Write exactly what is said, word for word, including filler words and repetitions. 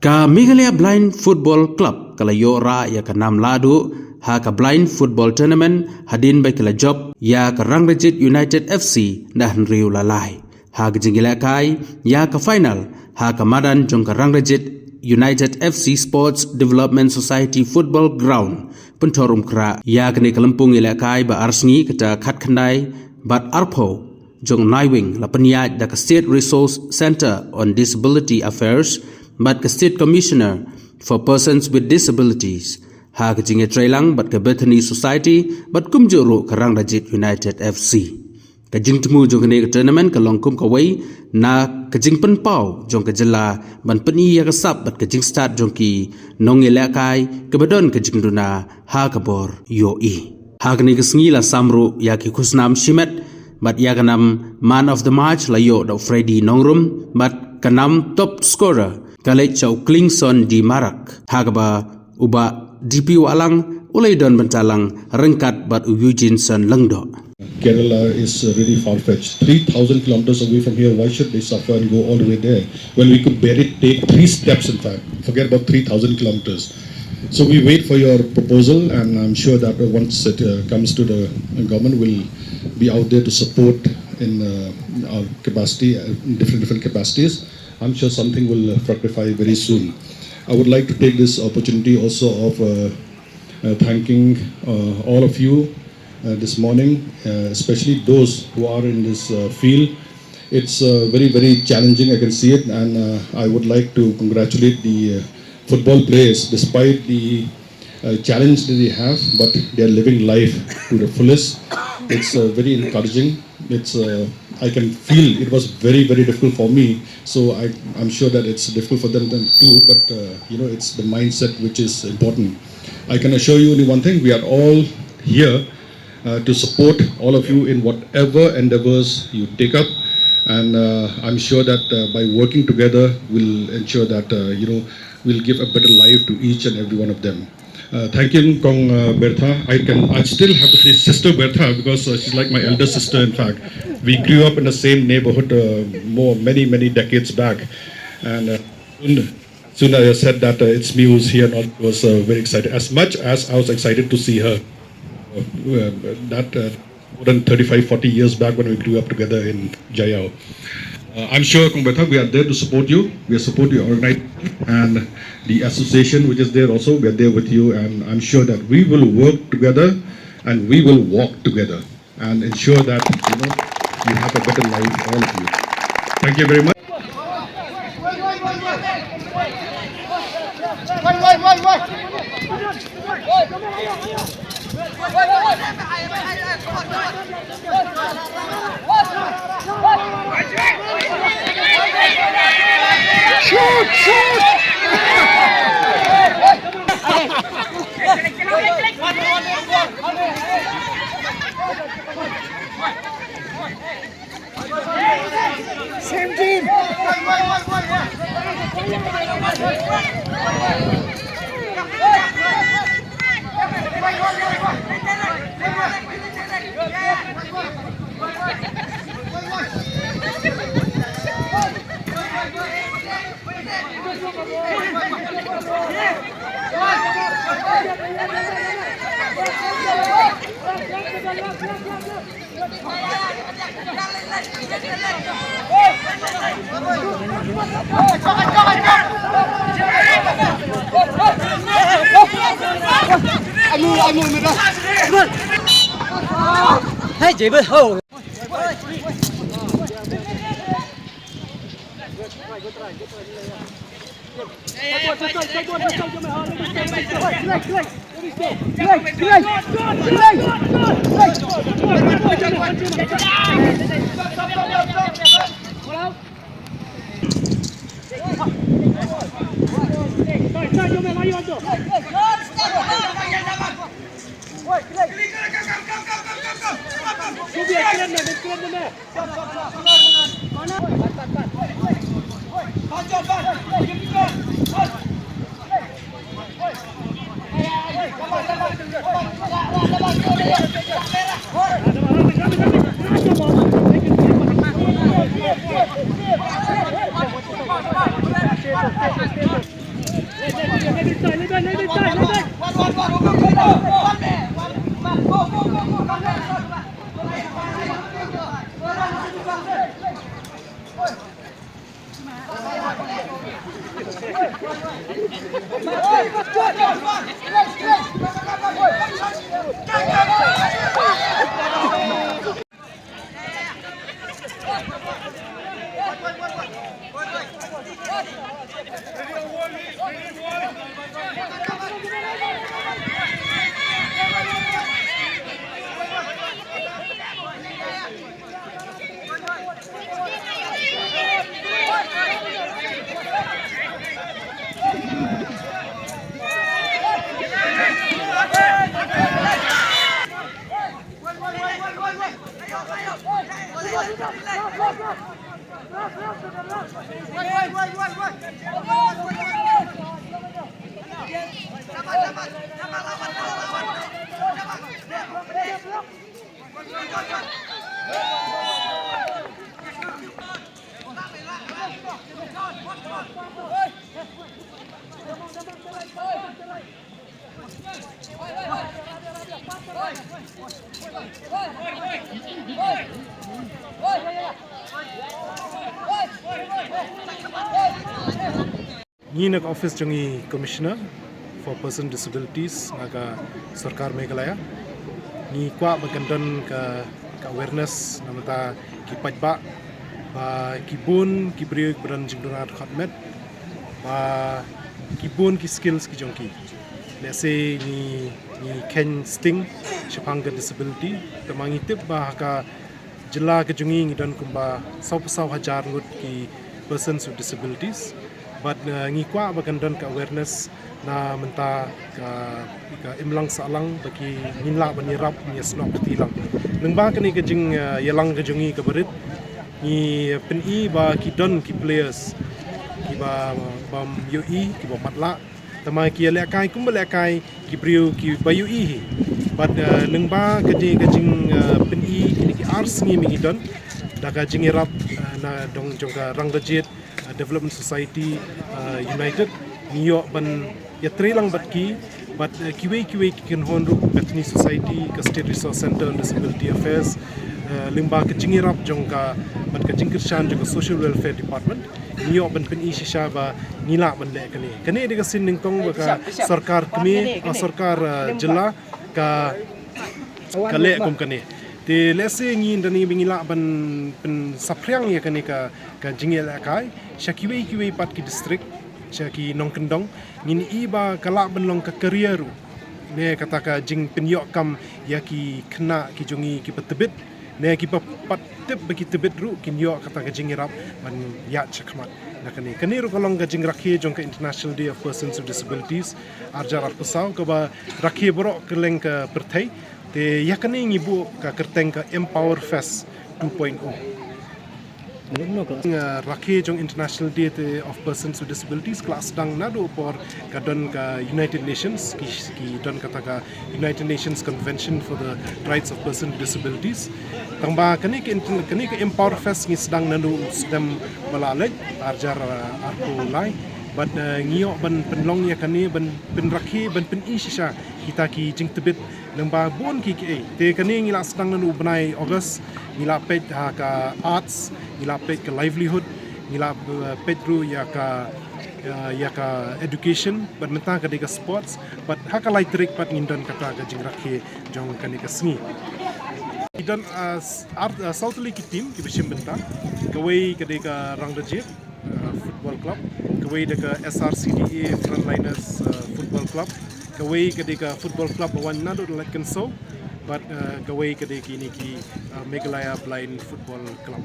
Ka Meghalaya Blind Football Club ka la ïoh rah ïa ka nam lahduh ha ka Blind Football Tournament hadien ba ki la jop ïa ka Rangrajit United F C da hynriew la lai. Ha ka jingïalehkai ïa ka final ha ka madan jong ka Rangrajit United F C Sports Development Society Football Ground, Pynthor Umkhrah. Ïa kane ka lympung ïalehkai ba ar sngi, kata khatkhyndai bad arphew jong Naiwing, la pynïaid da ka State Resource Centre on Disability Affairs bad ka State Commissioner for Persons with Disabilities, ha ka jingïatreilang bad ka Bethany Society bad kumjuh ruh ka Rangrajit United F C. Ka jingthmu jong kane ka tournament ka long kum kawei na ka jingpynpaw jong ka jylla ban pyni ïa ka sap bad ka jingstad jong ki nongïalehkai kiba don ka jingduna ha ka bor ïohi. Ha kane ka sngi la sam ruh ïa ki khusnam shimet, bad ïa ka nam Man of the Match la ïoh da u Freddy Nongrum, bad ka nam Top Scorer ka leit sha u Klingson D Marak, ha kaba u Bah D P Wahlang u la ïadon bynta lang ryngkat bad u Eugene Son Lyngdoh. Kerala is, uh, really far-fetched. Three thousand kilometers away from here, why should they suffer and go all the way there? Well, we could barely take three steps, in fact. Forget about three thousand kilometers. So we wait for your proposal, and I'm sure that, uh, once it, uh, comes to the government, we'll be out there to support in, uh, our capacity, uh, in different, different capacities. I'm sure something will, uh, fructify very soon. I would like to take this opportunity also of, uh, uh, thanking, uh, all of you, uh, this morning, uh, especially those who are in this, uh, field. It's, uh, very, very challenging, I can see it, and, uh, I would like to congratulate the, uh, football players despite the, uh, challenge that they have, but they are living life to the fullest. It's, uh, very encouraging. It's, uh, I can feel it was very, very difficult for me. So I, I'm sure that it's difficult for them, them too. But, uh, you know, it's the mindset which is important. I can assure you only one thing: we are all here, uh, to support all of you in whatever endeavors you take up. And, uh, I'm sure that, uh, by working together, we'll ensure that, uh, you know, we'll give a better life to each and every one of them. Uh, thank you, Kong, uh, Bertha. I can, I still have to say Sister Bertha because, uh, she's like my elder sister, in fact. We grew up in the same neighborhood, uh, more, many, many decades back. And, uh, soon, soon I said that, uh, it's me who's here, and I was, uh, very excited. As much as I was excited to see her, uh, uh, that, uh, more than thirty-five, forty years back when we grew up together in Jaiaw. Uh, I'm sure, Kong Bertha, we are there to support you. We support your organization and the association which is there also. We are there with you, and I'm sure that we will work together and we will walk together and ensure that, you know, you have a better life, all of you. Thank you very much. Same team. Hey, James, oh. Ngi na ka office jong i Commissioner for Person Disabilities na ka Sorkar Meghalaya, ngi kwah ba kan don ka, ka awareness na bynta ki paidbah, ba ki bun ki briew ba don jingduna khot met, ba ki bun ki skills ki jong ki. Lehse ngi, ngi khein sting shaphang ka disability, te ma ngi tip ba ha ka jylla ka jong ngi ngi don kumba saw phew saw hajar ngut ki persons with disabilities. Bad, eh, ngi kwah ba kan don ka awareness na bynta ka, ka imlang sahlang ba ki ngin lah ban ïarap, ïasnoh kti lang. Lyngba kane ka jing, eh, ïalang ka jong ngi kaba rit, ngi pyni ba ki don ki players kiba bym ïohi, kiba matlah. Te ma ki ïalehkai kumba lehkai ki briew kiba ïohi hi. Bad, eh, lyngba ka jing, ka jing, eh, pyni kine ki ar sngi ba ngi don da ka jingïarap, eh, na dong jong ka Rangbah Jied, eh, Development Society, eh, United, ngi ïoh ban ïatrei lang bad ki, bad, eh, kiwei kiwei ki kynhun ruh, Bethany Society, ka State Resource Centre on Disability Affairs, eh, lyngba ka jingïarap jong ka, bad ka jingkyrshan jong ka Social Welfare Department, ngi ïoh ban pyni shisha ba ngi lah ban leh kane. Kane dei ka sien nyngkong ba ka sorkar kmie, ka sorkar, eh, jylla ka, ka leh kum kane. Te lehse ngi da ngi ba ngi lah ban pynsaphriang ïa kane ka, ka jingïalehkai sha kiwei kiwei pat ki district, sha ki nongkyndong, ngin i ba ka lah ban long ka career ruh. Ne kata ka jingpynïoh kam ïa ki khynnah ki jong ngi kiba tbit, ne kiba pat tip ba ki tbit ruh kin ïoh kata ka jingïarap ban ïaid shakhmat na kane. Kane ruh ka long ka jingrakhe jong ka International Day of Persons with Disabilities, ar hajar arphew saw, kaba rakhe baroh kylleng ka pyrthei. Te ïa kane ngi buh ka kyrteng ka Empower Fest two point oh. Nga rakhe jong International Day te of Persons with Disabilities ka la sdang naduh por ka don ka United Nations, ki, ki don kata ka United Nations Convention for the Rights of Persons with Disabilities. Tangba kane ka inter-, kane ka Empower Fest ngi sdang naduh u snem ba la leit, ar hajar arphew lai. Bad, eh, ngi ïoh ban pynlong ïa kane, ban pynrakhe, ban pyni shisha kita ki jingtbit lyngba bun ki kiei. Te kane ngi la sdang naduh u bnai August, ngi la peit ha ka arts, ngi la peit ka livelihood, ngi la, eh, peit ruh ïa ka, eh, ïa ka education, bad mynta ka dei ka sports, bad ha ka lai tarik pat ngin don kata ka jingrakhe jong kane ka sngi. Ngi don, eh, s-, ar, eh, saw tylli ki team kiba shim bynta, kawei ka dei ka Rangbah Jied, eh, Football Club, kawei da ka S R C D A Frontliners, eh, Football Club, kawei ka dei ka Football Club ba wan naduh Laitkynsew, bad, eh, kawei ka dei kine ki, eh, Meghalaya Blind Football Club.